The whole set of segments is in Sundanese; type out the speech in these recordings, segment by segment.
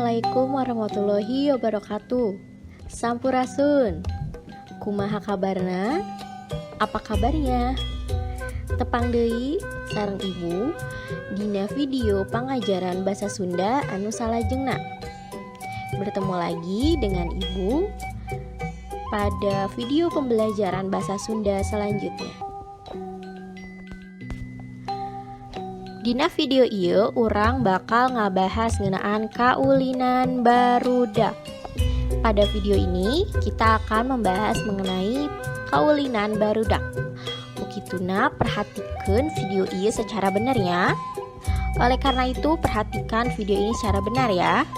Assalamualaikum warahmatullahi wabarakatuh. Sampurasun. Kumaha kabarna? Apa kabarnya? Tepang deui sareng Ibu dina video pangajaran bahasa Sunda anu salajengna. Bertemu lagi dengan Ibu pada video pembelajaran bahasa Sunda selanjutnya. Dina video ieu urang bakal ngabahas ngeunaan kaulinan barudak. Pada video ini kita akan membahas mengenai kaulinan barudak. Ku kituna, perhatikan video ieu secara benar ya. Oleh karena itu, perhatikan video ini secara benar ya.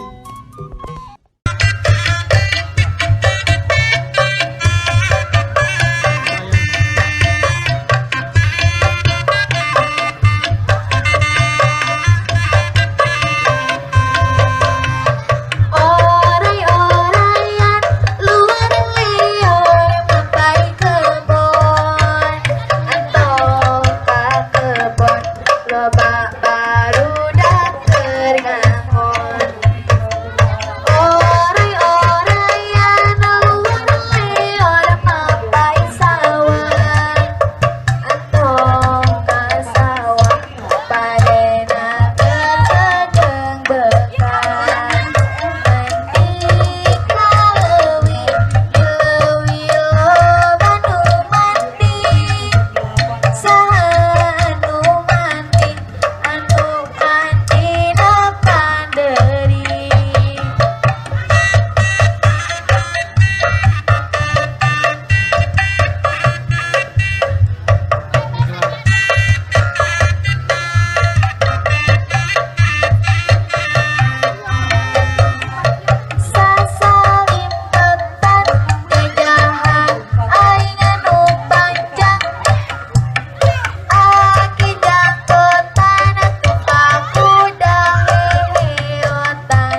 Oray-orayan luar lieur mapay kebon, entong ka kebon, loba barudak keur ngangon. Oray-orayan luar lieur mapay sawah, entong ka sawah, panenna keur beungbekan. Mandi ka leuwi, di leuwi loba nu mandi. Saha anu mandi? Anu mandina panderi. Sasalimpetan jajahan aing anu panjang, Aki jangkotan tukang kuda heheotan.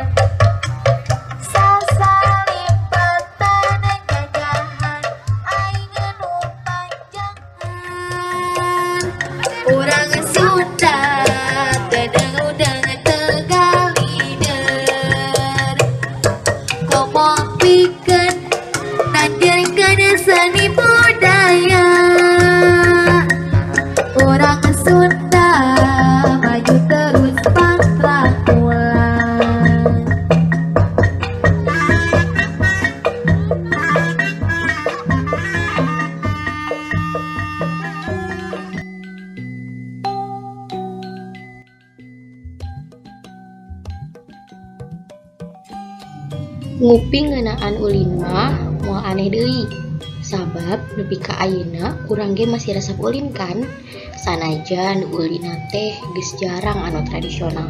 Sasalimpetan jajahan aing anu panjang. Urang Sunda teu udang Tegal lider, komo pikeun nanjengkeun seni budaya. Urang Sunda maju terus pangtrakulan. Nguping ngeunaan ulin mah moal aneh deui. Sabab nepi ka ayeuna urang ge masih resep ulin, kan? Sanajan ulinna teh geus jarang anu tradisional.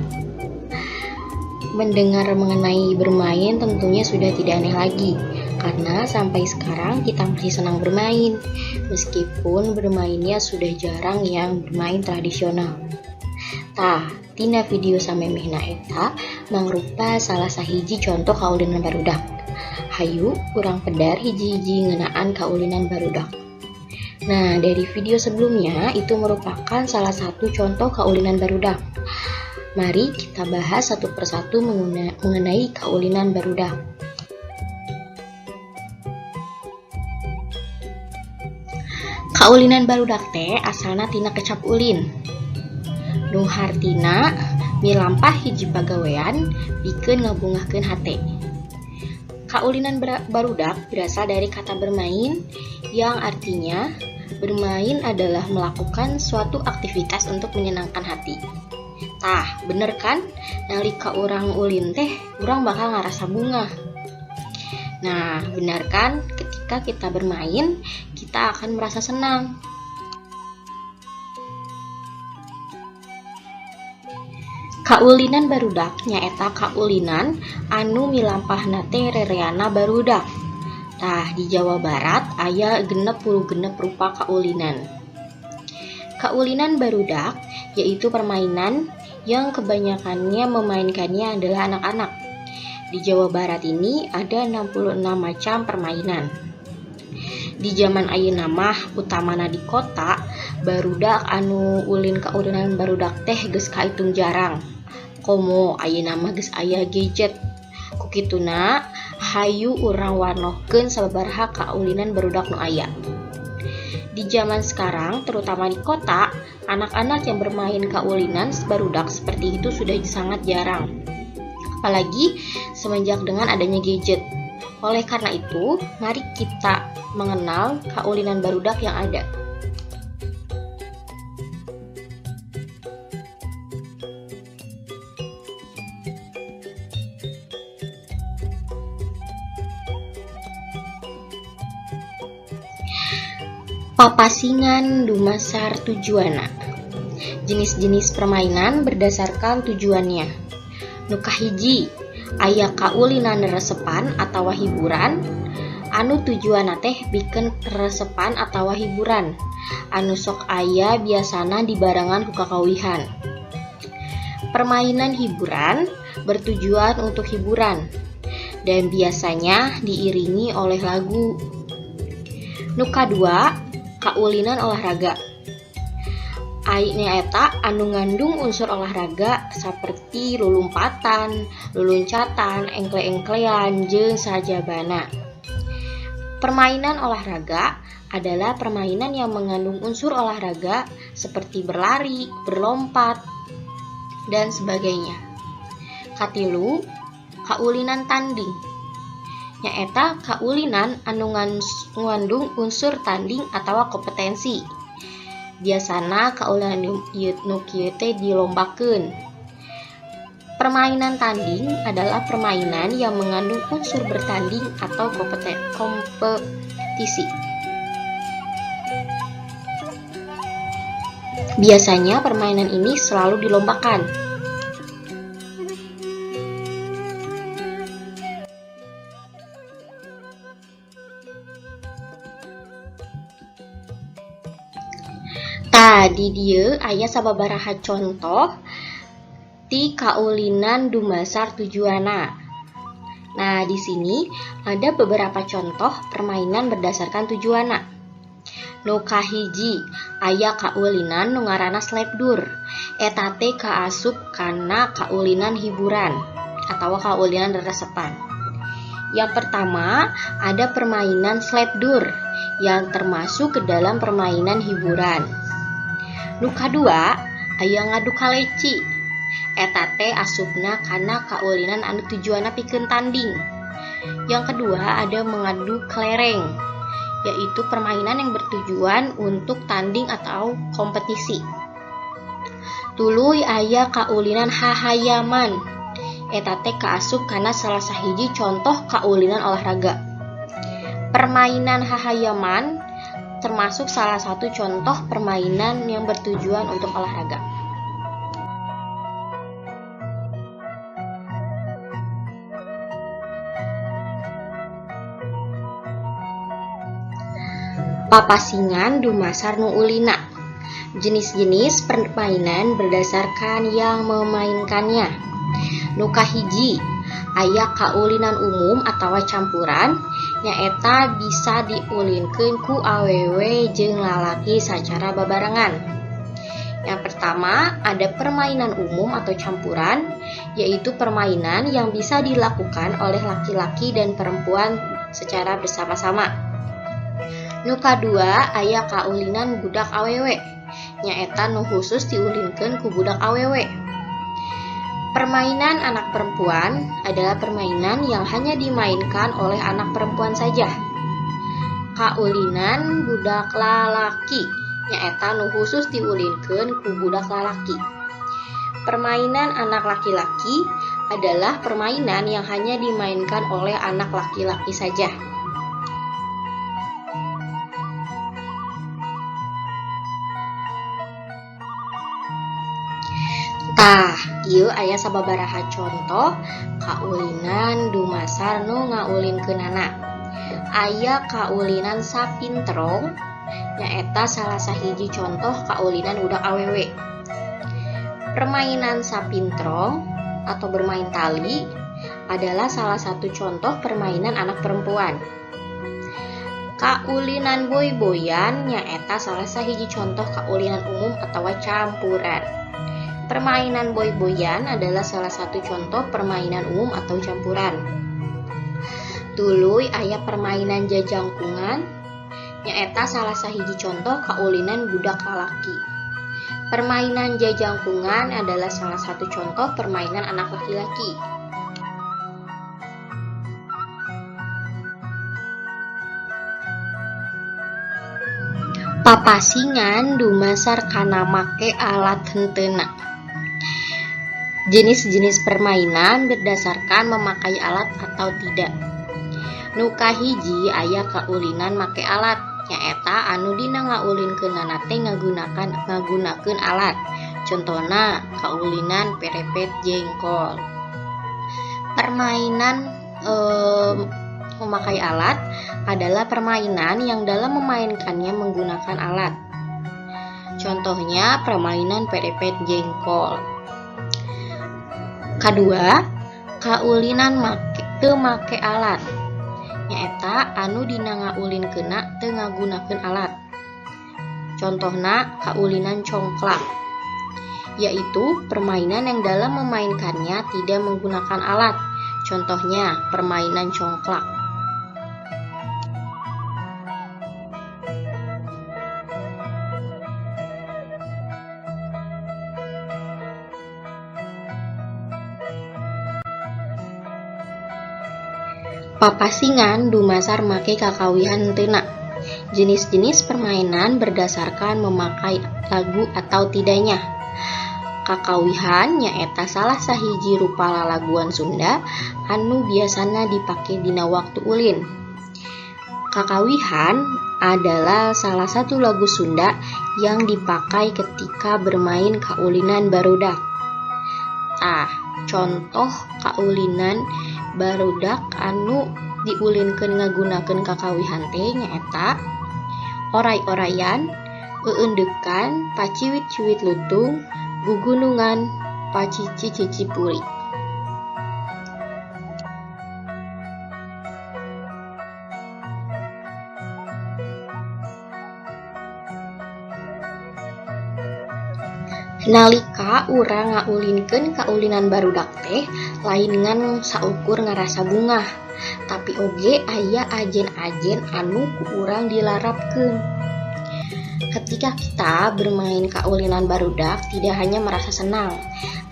Mendengar mengenai bermain tentunya sudah tidak aneh lagi, karena sampai sekarang kita masih senang bermain, meskipun bermainnya sudah jarang yang bermain tradisional. Tah, tina video samemehna eta mangrupa salah sahiji contoh kaulinan barudak. Hayu urang pedar hiji-hiji ngeunaan kaulinan barudak. Nah, dari video sebelumnya itu merupakan salah satu contoh kaulinan barudak. Mari kita bahas satu persatu mengenai kaulinan barudak. Kaulinan barudak teh asalna tina kecap ulin. Nu hartina milampah hiji pagawean pikeun ngabungahkeun hate. Kaulinan barudak berasal dari kata bermain yang artinya bermain adalah melakukan suatu aktivitas untuk menyenangkan hati. Tah, bener kan? Nalika urang ulin teh, urang bakal ngarasa bungah. Nah, benar kan? Ketika kita bermain, kita akan merasa senang. Kaulinan barudak nyaeta kaulinan anu milampahna teh rereana barudak. Tah, di Jawa Barat aya 66 rupa kaulinan. Kaulinan barudak yaitu permainan yang kebanyakannya memainkannya adalah anak-anak. Di Jawa Barat ini ada 66 macam permainan. Di zaman ayeuna mah, utamana di kota, barudak anu ulin kaulinan barudak teh geus kaitung jarang. Komo ayeuna mah geus aya gadget. Ku kituna, hayu urang wanohkeun sababaraha kaulinan barudak nu aya. Di zaman sekarang, terutama di kota, anak-anak yang bermain kaulinan barudak seperti itu sudah sangat jarang. Apalagi semenjak dengan adanya gadget. Oleh karena itu, mari kita mengenal kaulinan barudak yang ada. Papasingan dumasar tujuanna. Jenis-jenis permainan berdasarkan tujuannya. Nu kahiji, aya kaulinan resepan atawa hiburan anu tujuanna teh pikeun resepan atawa hiburan anu sok aya biasana dibarengan ku kakawihan. Permainan hiburan bertujuan untuk hiburan dan biasanya diiringi oleh lagu. Nu kadua, kaulinan olahraga. Nyaeta anu ngandung unsur olahraga seperti lulumpatan, luluncatan, engkle-engklean, jeung sajabana. Permainan olahraga adalah permainan yang mengandung unsur olahraga seperti berlari, berlompat, dan sebagainya. Katilu, kaulinan tanding. Nyaeta kaulinan anu ngandung unsur tanding atawa kompetensi. Biasana kaulinan nu kieu teh dilombakeun. Permainan tanding adalah permainan yang mengandung unsur bertanding atau kompetisi. Biasanya permainan ini selalu dilombakan. Tah, di dieu aya sababaraha contoh ti kaulinan dumasar tujuanna. Nah, di sini ada beberapa contoh permainan berdasarkan tujuanna. Nu kahiji, aya kaulinan nu ngaranna slepdur. Eta teh kaasup kana kaulinan hiburan atau kaulinan reresepan. Yang pertama, ada permainan slepdur yang termasuk ke dalam permainan hiburan. Nu kadua, aya ngadu kaleci. Eta teh asupna kana kaulinan anu tujuanna pikeun tanding. Yang kedua, ada mengadu kelereng, yaitu permainan yang bertujuan untuk tanding atau kompetisi. Tuluy aya kaulinan hahayaman. Eta teh kaasup kana salah sahiji contoh kaulinan olahraga. Permainan hahayaman termasuk salah satu contoh permainan yang bertujuan untuk olahraga. Papasingan dumasar nu ulina. Jenis-jenis permainan berdasarkan yang memainkannya. Nu kahiji, aya kaulinan umum atawa campuran, nyaeta bisa diulinkeun ku awewe jeung lalaki sacara babarengan. Yang pertama, ada permainan umum atau campuran, yaitu permainan yang bisa dilakukan oleh laki-laki dan perempuan secara bersama-sama. Nu kadua, aya kaulinan budak awewe, nyaeta nu khusus diulinkeun ku budak awewe. Permainan anak perempuan adalah permainan yang hanya dimainkan oleh anak perempuan saja. Kaulinan budak lalaki, nyaeta nu khusus diulinkeun ku budak lalaki. Permainan anak laki-laki adalah permainan yang hanya dimainkan oleh anak laki-laki saja. Tah, ieu aya sababaraha contoh kaulinan dumasar nu ngaulinkeunana. Aya kaulinan sapintrong, nyaeta salah sahiji contoh kaulinan budak awewe. Permainan sapintrong atau bermain tali adalah salah satu contoh permainan anak perempuan. Kaulinan boy-boyan nyaeta salah sahiji contoh kaulinan umum atau campuran. Permainan boy-boyan adalah salah satu contoh permainan umum atau campuran. Tuluy aya permainan jajangkungan, nyaeta salah sahiji contoh kaulinan budak lalaki. Permainan jajangkungan adalah salah satu contoh permainan anak laki-laki. Papasingan dumasar kana make alat henteuna. Jenis-jenis permainan berdasarkan memakai alat atau tidak. Nu kahiji aya kaulinan make alat, nyaeta anu dina ngaulinkeunana teh ngagunakeun alat. Contona kaulinan perepet jengkol. Permainan memakai alat adalah permainan yang dalam memainkannya menggunakan alat. Contohnya permainan perepet jengkol. Kedua, kaulinan teu make alat. Nyaeta anu dina ngaulinkeunna teu ngagunakeun alat. Contohna kaulinan congklak, yaitu permainan yang dalam memainkannya tidak menggunakan alat. Contohnya permainan congklak. Papasingan dumasar make kakawihan henteuna. Jenis-jenis permainan berdasarkan memakai lagu atau tidaknya. Kakawihan nyaeta salah sahiji rupa lalaguan Sunda anu biasana dipake dina waktu ulin. Kakawihan adalah salah satu lagu Sunda yang dipakai ketika bermain kaulinan barudak. Tah, contoh kaulinan barudak anu diulinkeun ngagunakeun kakawihan teh nyaeta oray-orayan, eundekan, paciwit-ciwit lutung, gugunungan, pacici-cicipuri. Nalika urang ngaulinkeun kaulinan barudak teh lain ngan saukur ngarasa bungah, tapi oge aya ajen-ajen anu ku urang dilarapkeun. Ketika kita bermain kaulinan barudak tidak hanya merasa senang,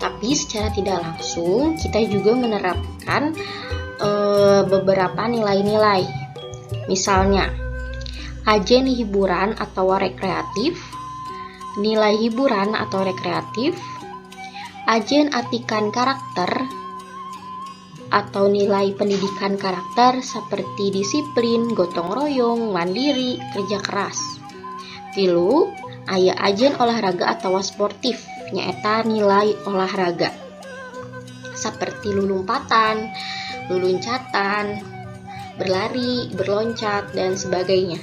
tapi secara tidak langsung kita juga menerapkan beberapa nilai-nilai. Misalnya, ajen hiburan atau rekreatif, nilai hiburan atau rekreatif, ajen atikan karakter atau nilai pendidikan karakter seperti disiplin, gotong royong, mandiri, kerja keras. Tilu, aya ajen olahraga atau sportif, nyaeta nilai olahraga seperti lulumpatan, luluncatan, berlari, berloncat, dan sebagainya.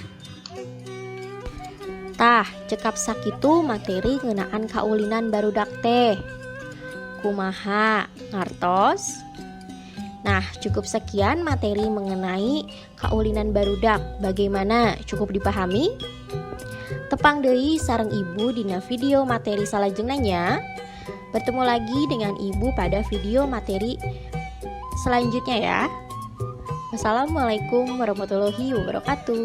Tah, cekap sakitu materi ngeunaan kaulinan barudak teh. Kumaha ngartos? Nah, cukup sekian materi mengenai kaulinan barudak. Bagaimana? Cukup dipahami? Tepang deui sareng ibu dina video materi salajengna nya. Bertemu lagi dengan ibu pada video materi selanjutnya ya. Wassalamualaikum warahmatullahi wabarakatuh.